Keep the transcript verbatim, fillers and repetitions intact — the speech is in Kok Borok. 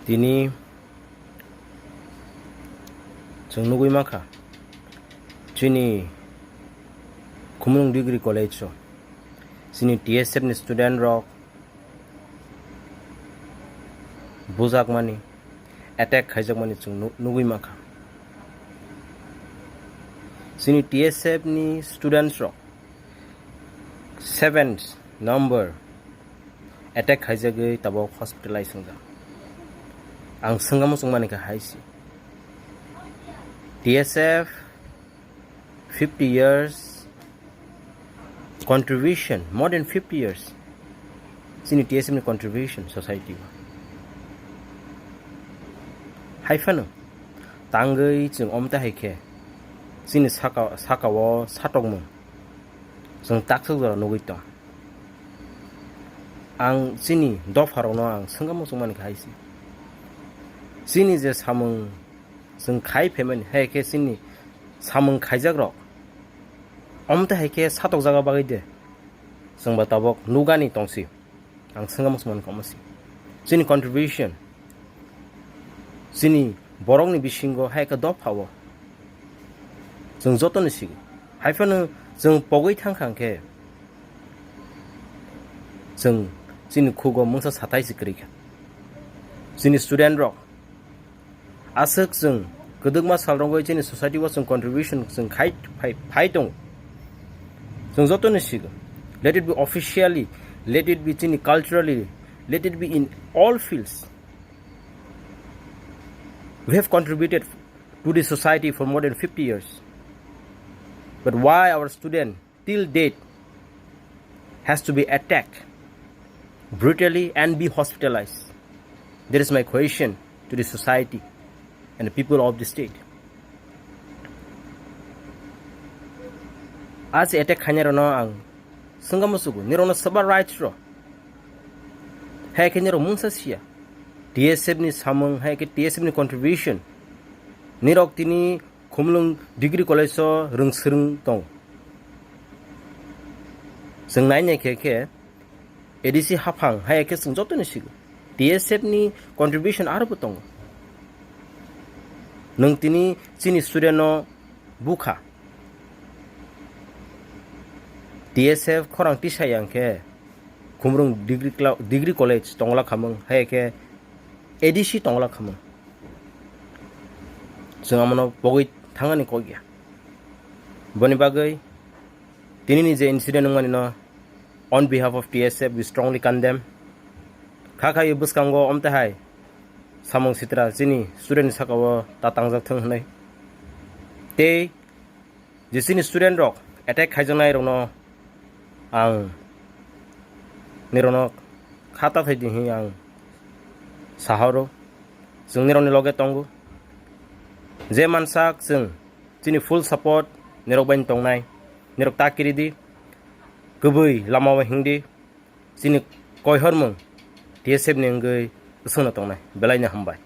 Tini chwng nugwi mankha, chini Khumulwng Degree College o chini T S F ni student rok bujakmani, attack khaijakmani chwng nu-, nugwi mankha. Chini T S F ni students rok seven number attack khaijagwi tabuk hospitalize wngjak. Ang swngamo chwngmani kha hai se. T S F fifty years contribution, more than fifty years. Chini T S F ni contribution society o. Hai phano tangwi chwng omta hai khe chini saka, saka o satokmung chwng taksok jora nugwi tong. Ang chini dopharokno ang swngamo chwngmani kha hai se. Chini je samung chwng khai phaimani, hai khe chini samung khaijakrok omta hai khe satokjaga bagwi de chwngba tabuk nugani tongsi. Ang swngamo chwngmani kha omo se. Chini contribution, chini borokni bisingo hai khe dopha o chwng jotoni sigi. Hai phano chwng pogwi thang kha hwnkhe chwng chini khugo mungsa satai se kwrwi kha. Chini student rok aswk chwng kwdwkma sal rogwi chini society o chwng contribution chwng khai phai, phai tongo. Chwng jotoni sigi, let it be officially, let it be chini culturally, let it be in all fields. We have contributed to the society for more than fifty years. But why our student till date has to be attacked brutally and be hospitalized? That is my question to the society and the people of the state. Achi attack khainai rokno ang swngamo sugo, nirokno swbar rights rw. Hai khe nirok mungsa siya. T S F ni samung, hai khe T S F ni contribution. Nirok tini Khumulwng Degree College o rwng swrwng tongo. Chwng nai nai khe khe A D C haphang hai khe chwng joto ni sigo. T S F ni contribution aro bo tongo. Nwng tini chini student no bukha. T S F khorang tisa yang khe Khumulwng Degree Cla-, Degree College tongla khamung, hai khe A D C tongla khamung. Chwng amono pogwi thangani kok ya. Boni bagwi tinini je incident wngmani no, on behalf of T S F, we strongly condemn. Kha kha bwskango omte hai samung sitra chini student saka o ta tangjak thung hwnwi. Tei je chini student rok attack khaijaknai rokno ang nirokno kha ta thai di hwnwi ang sahoro. Chwng nirokni loge tongo. Je mansak chwng chini full support nirok bai tongnai. Nirok ta kiri di. Kwbwi lama o hingdi. Chini koihormung T S F ni wngwi swngno tongnai. Belai no hambai.